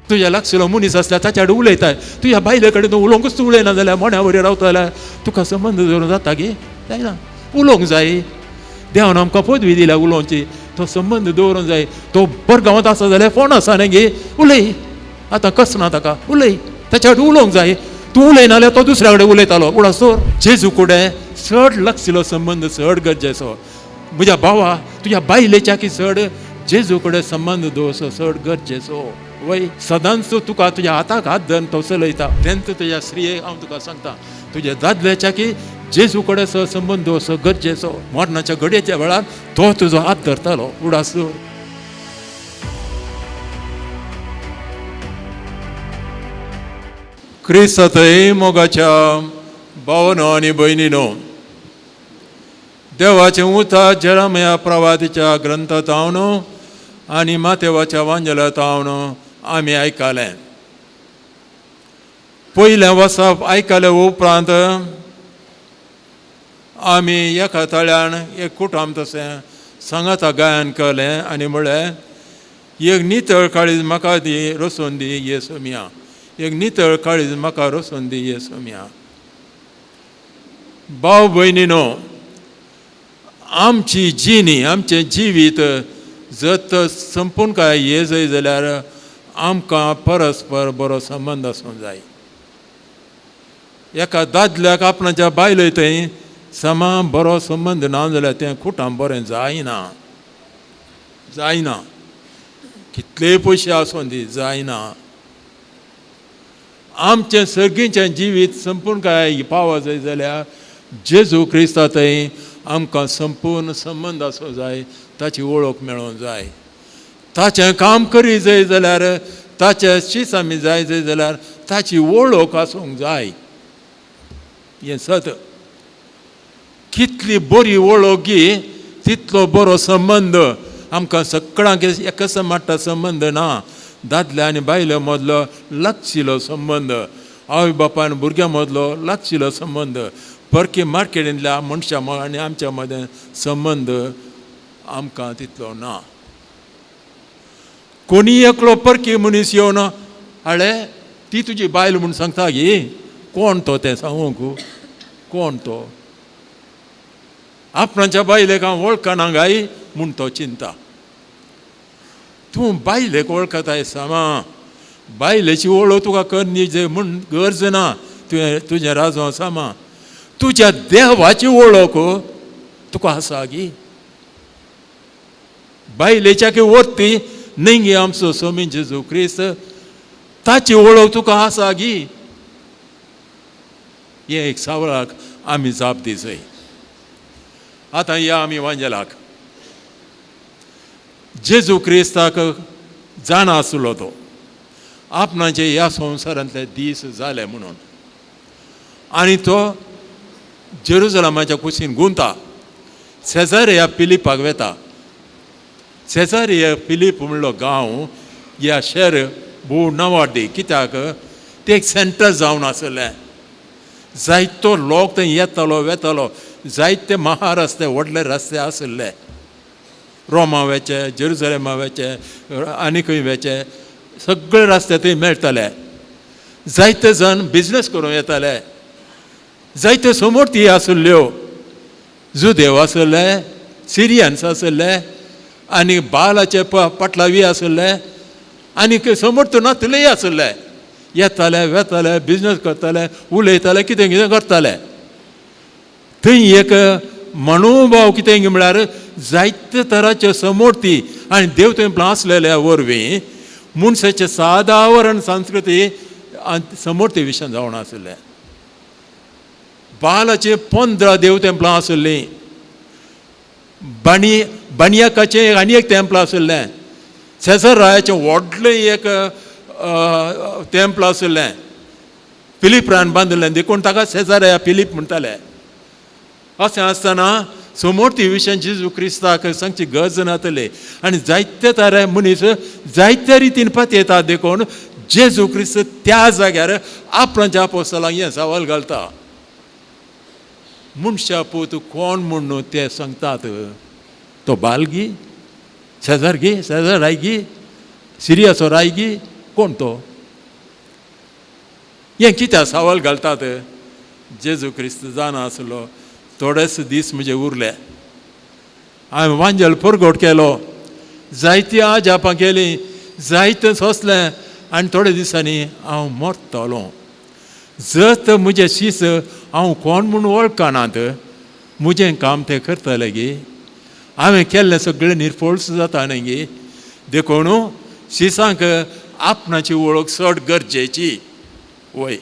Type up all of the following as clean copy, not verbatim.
तुज्या लागशिल्लो मनीस आसल्यार ताच्या कडेन उलयताय, तुज्या बायले कडेन तूं उलोवंकूच तूं उलयना जाल्यार मोण्या वरी रावता जाल्यार तुका संबंद दवरूंक जाता गे? जायना. उलोवंक जाय. देवान आमकां पदवी दिल्या उलोवची, तो संबंद दवरूंक जाय. तो बरगांवांत आसा जाल्यार फोन आसा न्ही गे, उलय. आतां कसना ताका, उलय, ताच्या कडेन उलोवंक जाय. तूं उलयना जाल्यार तो दुसऱ्या कडेन उलयतालो. उडास दवर. जेजू कडेन चड लागशिल्लो संबंद चड गरजेचो. म्हज्या भावा, तुज्या बायलेच्या की चड जेजू कडेन संबंद दवरचो चड गरजेचो. वय सदांच तुका तुज्या हाताक हात धरून तो चलयता. तेंच तुज्या स्त्रिये हांव तुका सांगता, तुज्या दादल्याच्या की जेजू कडेन संबंद दवरचो गरजेचो. मरणाच्या घडयेच्या वेळार तो तुजो हात धरतालो. उडास दवर. क्रिस्ताथंय मोगाच्या भावनो आनी भयणीनो, देवाचें उतर जेरामया प्रवादीच्या ग्रंथांत आनी मातेवाच्या वांजेलांत आमी आयकलें. पयलें वसप आयकले उपरांत आमी एका तळ्यान एक कुटुंब तशें सांगाता गायन केलें आनी म्हळें, एक नितळ काळीज म्हाका दी रसून दी येसुमिया, एक नितळ काळीज म्हाका रसून दी येसुमिया. भाव भयणीनो, आमची जिणी, आमचें जिवीत जर संपूर्ण काय ये जाय जाल्यार आमकां परस्पर बरो संबंद आसूंक जाय. एका दादल्याक आपणाच्या बायले थंय समा बरो संबंद ना जाल्यार तें कुटाम बरें जायना, जायना. कितलेय पयशे आसूं दी, जायना. आमचें सर्गीचें जिवीत संपूर्ण काय पावो जाय जाल्यार जेजू क्रिस्ता थंय आमकां संपूर्ण संबंद आसूंक जाय, ताची वळख मेळोंक जाय. ताचें काम करी जाय जाल्यार, ताचे शीस आमी जाय जाय जाल्यार ताची वळख आसूंक जाय. हें सत. कितली बरी वळख गी तितलो बरो संबंद. आमकां सगळ्यांक एकच माट्टा संबंद ना. दादल्या आनी बायले मदलो लागशिल्लो संबंद, आवय बापाय आनी भुरग्यां मदलो लागशिल्लो संबंद, परकी मार्केटींतल्या मनशां आनी आमच्या मदें संबंद आमकां तितलो ना. कोणी एकलो परकी मनीस येवन हाडे ती तुजी बायल म्हूण सांगता गी, कोण तो तें सांगूंक? कोण तो? आपणाच्या बायलेक हांव वळखना गाय म्हूण तो चिंता. तूं बायलेक वळखताय सामा, बायलेची वळख तुका करनी जे म्हूण गरज ना. तुवें तुजें राजो सामा, तुज्या देवाची वळख तुका आसा गी? बायलेच्या की वरती न्ही गे आमचो स्वामी जेजू क्रिस्त, ताची वळख तुका आसा गी? हे एक सावळाक आमी जाप दिसय. आतां या आमी वांजेलाक. जेजू क्रिस्ताक जाणा आसलो तो आपणाचे ह्या संवसारांतले दीस जाले म्हणून, आनी तो जेरुजलमाच्या कुशीन गुंता सेजारिया फिलिपाक वेता. सेजारिया फिलीप म्हणलो गांव ह्या शहर भोव नांवाडदी, कित्याक ते एक सेंटर जावन आसलें. जायतो लोक थंय येतालो वेतालो, जायते महारस्ते व्हडले रस्ते आशिल्ले, रोमा वेचे, जेरुजलेमा वेचे, आनी खंय वेचे, सगळे रस्ते थंय मेळटाले. जायते जाण बिजनेस करूंक येताले, जायते समोरती आशिल्ल्यो, जुदेव आशिल्ले, सिरियन्स आशिल्ले, आनी बालाचे पाटलावी आशिल्ले, आनी समोर नातलेय आशिल्ले. येताले वेताले, बिजनेस करताले, उलयताले, कितें कितें करताले. थंय एक मनोभाव कितें म्हळ्यार जायते तराच्यो समोरती आनी देव थंय आसलेल्या वरवीं मनशाचें सादारण संस्कृती समोरती विशय जावन आशिल्लें. बालाचे 15 देव तेंपलां आशिल्लीं, बाणयाकाचें आनी एक तेंपलां आशिल्लें, सेजर रायाचें व्हडलें एक तेंपलां आशिल्लें, फिलिपरान बांदिल्लें देखून ताका सेजाराया फिलीप म्हणटाले. अशें आसतना समोरती विशय जेजू क्रिस्ताक सांगची गरज नातली आनी जायते तरे मनीस जायते रितीन पातयेता देखून जेजू क्रिस्त त्या जाग्यार आपणाच्या आपोस्तलांक हें सवाल घालता, मनशा पूत कोण म्हूण ते सांगतात? तो बालगी, शेजार गी, शेजार रायगी, सिरियाचो रायगी, कोण तो? हें कित्याक सवाल घालतात? जेजू क्रिस्त जाणा आसलो थोडेच दीस म्हजे उरले. हांवें वांजेल परगट केलो, जायती आजापां केलीं, जायतें सोंसलें आनी थोड्या दिसांनी हांव मरतलो. जर तर म्हजें शीस हांव कोण म्हूण वळखनात, म्हजें काम तें करतलें गी, हांवें केल्लें सगळें निर्फोळस जाता न्ही गी. देखून शिसांक आपणाची वळख चड गरजेची. वय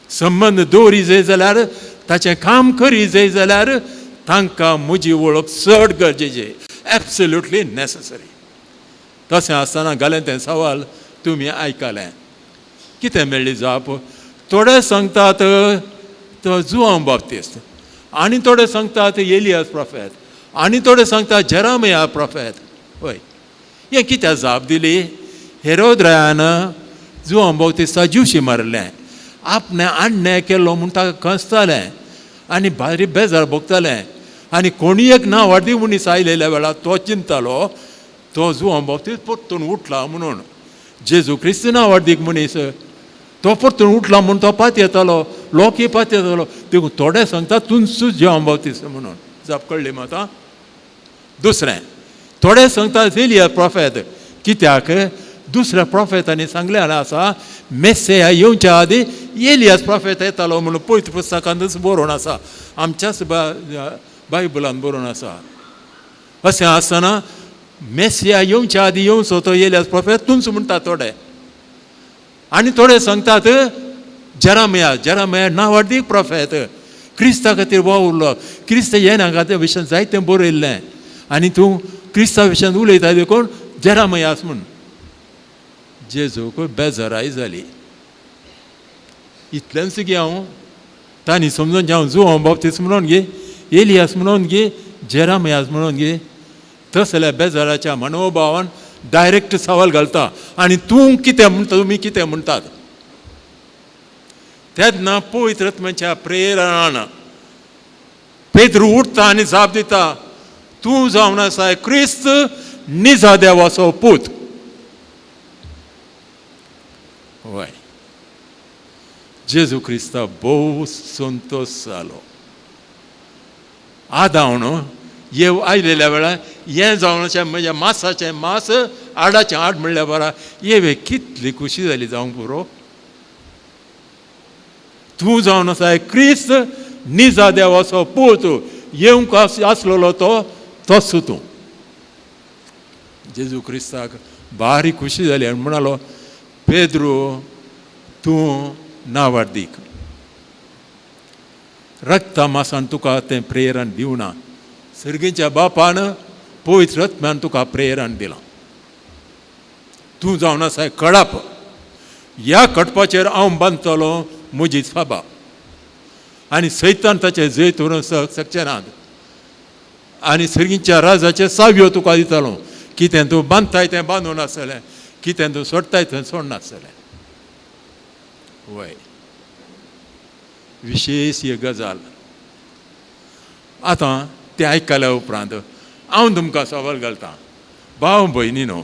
संबंद दवरी जाय जाल्यार, ताचें काम करी जाय जाल्यार तांकां म्हजी वळख चड गरजेची, एब्सोल्युटली नॅसेसरी. तशें आसतना घालें तें सवाल तुमी आयकलें, कितें मेळ्ळी जाप? थोडे सांगतात तो जुआंव बाप्तिस्त, आनी थोडे सांगतात एलियास प्रोफेत, आनी थोडे सांगतात जेरामया प्रोफेत. हय, हें कित्याक जाप दिली? हेरोद रायान जुआंव बाप्तिस्ता जिवशी मारिल्लें, आपणें आणणें केल्लो म्हूण ताका खंसतालें आनी भारी बेजार भोगतालें. आनी कोणीय एक ना वाडी मनीस आयलेल्या वेळार तो चिंततालो तो जुआंव बाप्तिस्त परतून उठला म्हणून. जेजू क्रिस्त ना वाडदीक मनीस, तो परतून उठला म्हूण तो पात येतालो, लोकय पात येतालो. देखून थोडे सांगता तुमचो जुआंव बाप्तिस्त म्हणून. जाप कळ्ळी म्हाका? दुसरें, थोडे सांगता एलिया प्रोफेत. कित्याक? दुसऱ्या प्रोफेतांनी सांगलें आसा मेस्सेया येवच्या आदी एलियास प्रोफेत येतालो म्हणून पवित्र पुस्तकांतच बरोवन आसा, आमच्याच बायबलान बरोवन आसा. अशें आसतना मेसिया येवच्या आदी येवचो तो एलियास प्रोफेत तुमचो म्हणटा थोडे. आनी थोडे सांगतात जेरामया, जेरामया नांवाडदीक प्रोफेत, क्रिस्ता खातीर वावुरलो, क्रिस्त येना खातीर विशयान जायतें बरयल्लें आनी तूं क्रिस्ता विशयान उलयता देखून जेरामयास म्हूण. जेजूक बेजाराय जाली. इतलेंच गे हांव तांणी समजून हांव जुआंव बाप्तिस्त म्हणून गे, एलियास म्हणून गे, जेरामयास म्हणून गे. तसल्या बेजाराच्या मनोभावान डायरेक्ट सवाल घालता आनी तूं कितें म्हणटा, तुमी कितें म्हणटात? तेन्ना पवित्र आत्म्याच्या प्रेरणान पेद्रू उठता आनी जाप दिता, तूं जावन आसाय क्रिस्त निजा देवाचो पूत. वय, जेजू क्रिस्ता भोव संतोश जालो. आदांव न्हू येव आयलेल्या वेळार हें जावन अशें म्हज्या मासाचें मास आडाचें आड म्हणल्यार बरा येवे कितली खुशी जाली जावंक पुरो. तूं जावन आसाय क्रिस्त निजा देवाचो पूत, येवंक आसलेलो तो तोच तूं. जेजू क्रिस्ताक बारीक खुशी जाली आनी म्हणालो, पेद्रू तूं नावार्दीक, रक्ता मासान तुका तें प्रेरण दिवना, सर्गीच्या बापान पवित्र आत्म्यान तुका प्रेरण दिलां. तूं जावन आसाय कडाप, ह्या कडपाचेर हांव बांदतलो म्हजी सभा आनी सैतान ताचें जैत व्हरूंक शकचे नात. आनी सर्गीच्या राजाचे सावयो तुका दितलो, कितें तूं बांदताय तें बांदून आसतलें, कितें तूं सोडटाय तें सोडनासतलें. वय, विशेश ही गजाल आतां तें आयकल्या उपरांत हांव तुमकां सवाल घालतां, भाव भयणी न्हू,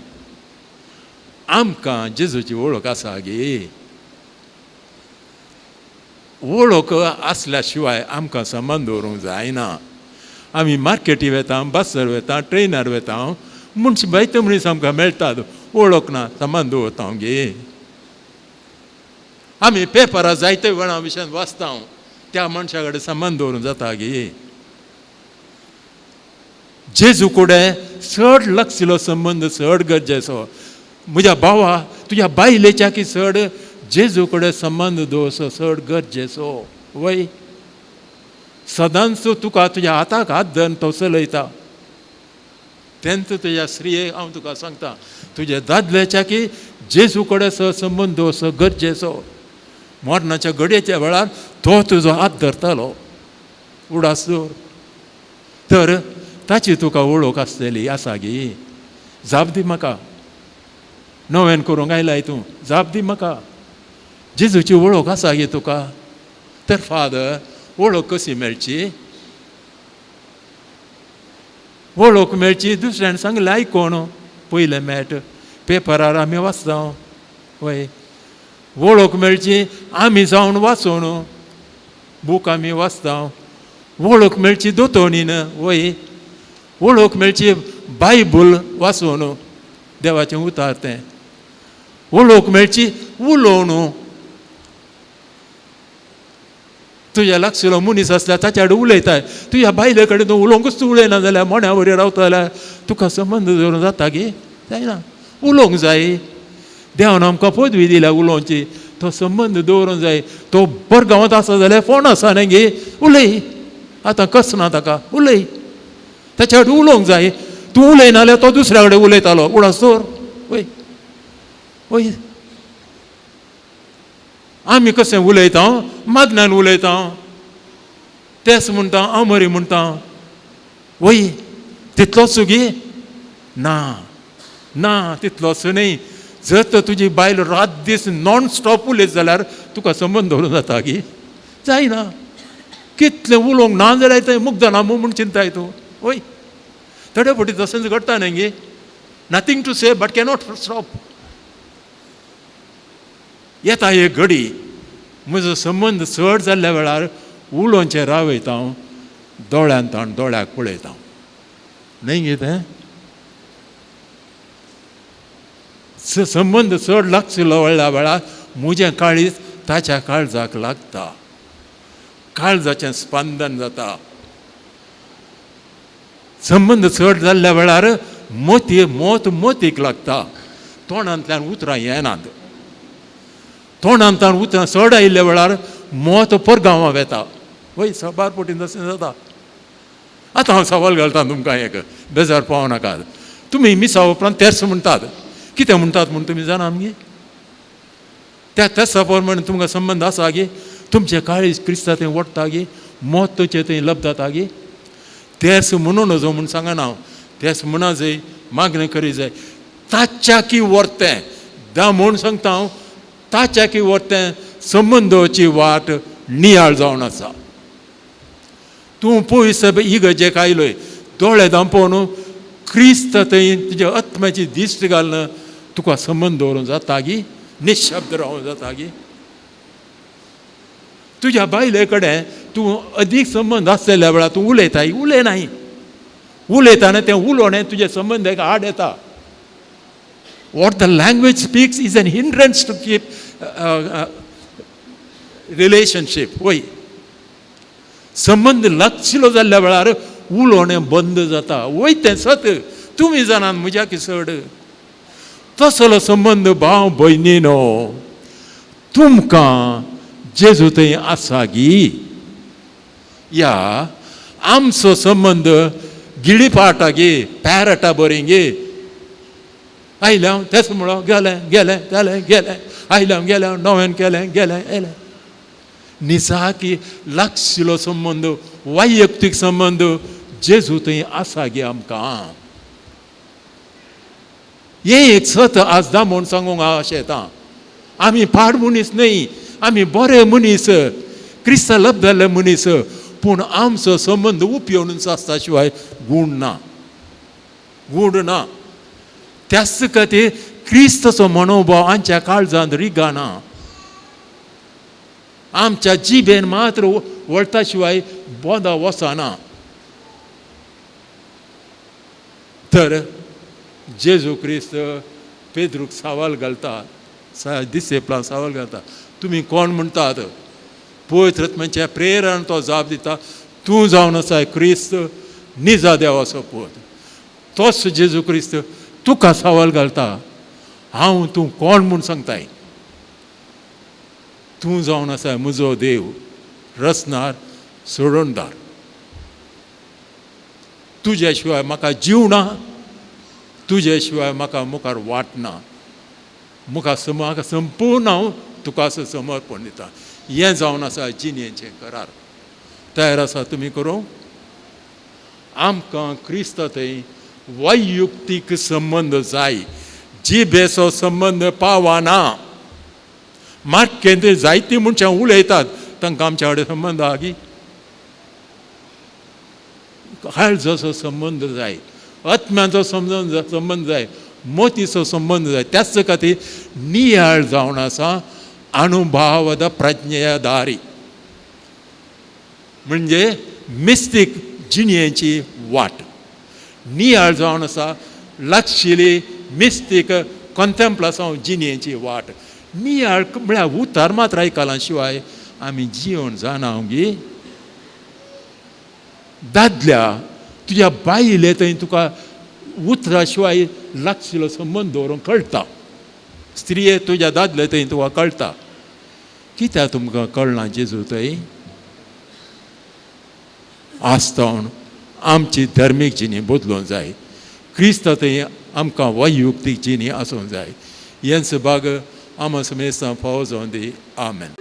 आमकां जेजूची वळख आसा गे? वळख आसल्या शिवाय आमकां संबंद दवरूंक जायना. आमी मार्केटी वेता, बसर वेता, ट्रेनार वेता, म्हूण जायते मनीस आमकां मेळटात, वळख ना, संबंद दवरता गे. आमी पेपरार जायते वेळां विशयान वाचता, त्या मनशा कडेन संबंद दवरूंक जाता गे? जेजू कडेन चड लक्षिलो संबंद चड गरजेचो. म्हज्या भावा, तुज्या बायलेच्या की चड जेजू कडेन संबंद दवरचो चड गरजेचो. वय, सदांच तुका तुज्या हाताक हात धरून तो चलयता. तेन्ना तुज्या स्त्रिये हांव तुका सांगता, तुज्या दादल्याच्या की जेजू कडेन संबंद दवरचो गरजेचो. मरणाच्या घडयेच्या वेळार तो तुजो हात धरतालो, उडास दवर. तर ताची तुका वळख आसतली आसा गी? जाप दी म्हाका. नव्यान करूंक आयलाय तूं, जाप दी म्हाका. जेजूची वळख आसा गे तुका? तर फादर, वळख कशी मेळची? वळख मेळची दुसऱ्यान सांगलें आयकोन. पयलें मेट पेपरार आमी वाचता, वय वळख मेळची आमी जावन वाचून बूक आमी वाचता, वळख मेळची दोतोणीन, वय वळख मेळची बायबल वाचून देवाचें उतार तें, वळख मेळची उलोवन. तुज्या लागशिल्लो मनीस आसल्यार ताच्या कडेन उलयताय, तुज्या बायले कडेन तूं उलोवंकूच तूं उलयना जाल्यार मोण्या वरी रावता जाल्यार तुका संबंद दवरूंक जाता गे? जायना. उलोवंक जाय. देवान आमकां पदवी दिल्या उलोवची, तो संबंद दवरूंक जाय. तो बरगांवांत आसा जाल्यार फोन आसा न्ही गे, उलय. आतां कसना ताका, उलय, ताच्या कडेन उलोवंक जाय. तूं उलयना जाल्यार तो दुसऱ्या कडेन उलयतालो, उडास दवर. वय वय आमी कशें उलयता, मागण्यान उलयता, तेच म्हणटा, आमरी म्हणटा, वय तितलोच गे? ना ना, तितलोच न्हय. जर तर तुजी बायल रात दीस नॉन स्टॉप उलयत जाल्यार तुका संबंद दवरूंक जाता गी? जायना. कितलें उलोवंक ना जाल्यार तें मुग्दना म्हूण चिंताय तूं, वय थोडे फावटी तशेंच घडटा न्ही गे. Nothing to say but cannot stop. येता एक घडी म्हजो संबंद चड जाल्ल्या वेळार उलोवचें रावयता हांव, दोळ्यान ताण दोळ्याक पळयता न्हय गे. तें संबंद चड लागशिल्लो वेळा वेळार म्हजें काळीज ताच्या काळजाक लागता, काळजाचें स्पंदन जाता. संबंद चड जाल्ल्या वेळार मोती मोत मोतीक लागता, तोंडांतल्यान उतरां येनात. तोंडांतल्यान उतरां चड आयिल्ल्या वेळार मोत परगांवां वेता, वय सबार पटीन तशें जाता. आतां हांव सवाल घालता तुमकां एक, बेजार पावो नाकात. तुमी मिसा उपरांत तेर्स म्हणटात, कितें म्हणटात म्हूण तुमी जाणा मगे? त्या तेर्सा प्रमाणे तुमकां संबंद आसा गे? तुमचें काळीज क्रिस्ता थंय ओडटा गे? मोत तुमचें थंय लब्धता गे? तेर्स म्हणू नजो म्हूण सांगना हांव, तेर्स म्हणा जाय, मागणें करी जाय. ताच्या की व्हरतें दा म्हूण सांगता हांव, ताच्या की व्हरतें संबंदाची वाट नियाळ जावन आसा. तूं पयस इगर्जेक आयलोय, दोळे दांपोवन क्रिस्त थंय तुज्या आत्म्याची दिश्ट घालून तुका संबंद दवरूंक जाता गी? निशब्द रावूंक जाता गी? तुज्या बायले कडेन तूं अदीक संबंद आसलेल्या वेळार तूं उलयताय, उलयनाय, उलयतना तें उलोवणें तुजे संबंद एक आड येता. What the language speaks is an hindrance to keep relationship. वय संबंद लागशिल्लो जाल्ल्या वेळार उलोवणें बंद जाता. वय तें सत, तुमी जाणात म्हज्या की चड. तसलो संबंद भाव भयणीनो तुमकां जेजू थंय आसा गी? या आमचो संबंद गिळीपाटा गे, पॅरटा बरी गे? आयलें हांव तेच म्हणलो, गेलें गेलें गेलें गेलें, आयलें हांव गेलें, नव्यान केलें गेलें येलें. निजाकी लागशिल्लो संबंद, वैयक्तीक संबंद जेजू थंय आसा गे आमकां? हें एक सत आज दा म्हूण सांगूंक हांव अशें येता. आमी पाड मनीस न्हय, आमी बरे मनीस, क्रिस्ता लब्धल्ले मनीस, पूण आमचो संबंद उपयोगूच आसता शिवाय गूण ना, गूण ना. त्याच खातीर क्रिस्ताचो मनोभाव आमच्या काळजांत रिगाना, आमच्या जिबेन मात्र वळता शिवाय बोंदा वचना. तर जेजू क्रिस्त पेद्रूक सवाल घालता, दिसेपलां सवाल घालता, तुमी कोण म्हणटात? पवित्र आत्म्याच्या प्रेरण तो जाप दिता, तूं जावन आसा क्रिस्त निजा देवाचो पूत. तोच जेजू क्रिस्त तुका सवाल घालता, हांव तूं कोण म्हूण सांगताय? तूं जावन आसा म्हजो देव, रचणार, सोडणदार. तुज्या शिवाय म्हाका जीव ना, तुज्या शिवाय म्हाका मुखार वाट ना, मुखार म्हाका संपूर्ण हांव तुका असो समर्पण दिता. हें जावन आसा जिणेचें करार. तयार आसा तुमी करूंक? आमकां क्रिस्त थंय वैयुक्तीक संबंद जाय, जिबेचो संबंद पावना. मार्केंत जायतीं मनशां उलयतात, तांकां आमच्या कडेन संबंद आहा की? काळजाचो संबंद जाय, आत्म्याचो संबंद जाय, मोतीचो संबंद जाय. त्याच खातीर नियाळ जावन आसा अणुभावद प्रज्ञेदारी, म्हणजे मिस्तीक जिणयेची वाट. नियाळ जावन आसा लागशिली मिस्तीक कॉन्टेम्प्लासांव जिणयेची वाट. नियाळ म्हळ्यार उतर मात्र आयकलां शिवाय आमी जिवन जाणा गी. दादल्या तुज्या बायले थंय तुका उतरा शिवाय लागशिलो संबंद दवरूंक कळटा, स्त्रिये तुज्या दादले थंय तुका कळटा. कित्याक तुमकां कळना जेजू थंय आसतावन आमची धर्मीक जिणी बदलूंक जाय. क्रिस्त थंय आमकां वैयुक्तीक जिणी आसूंक जाय. हेंच भाग आमा समेस्तां फावो जावन दी. आमेन.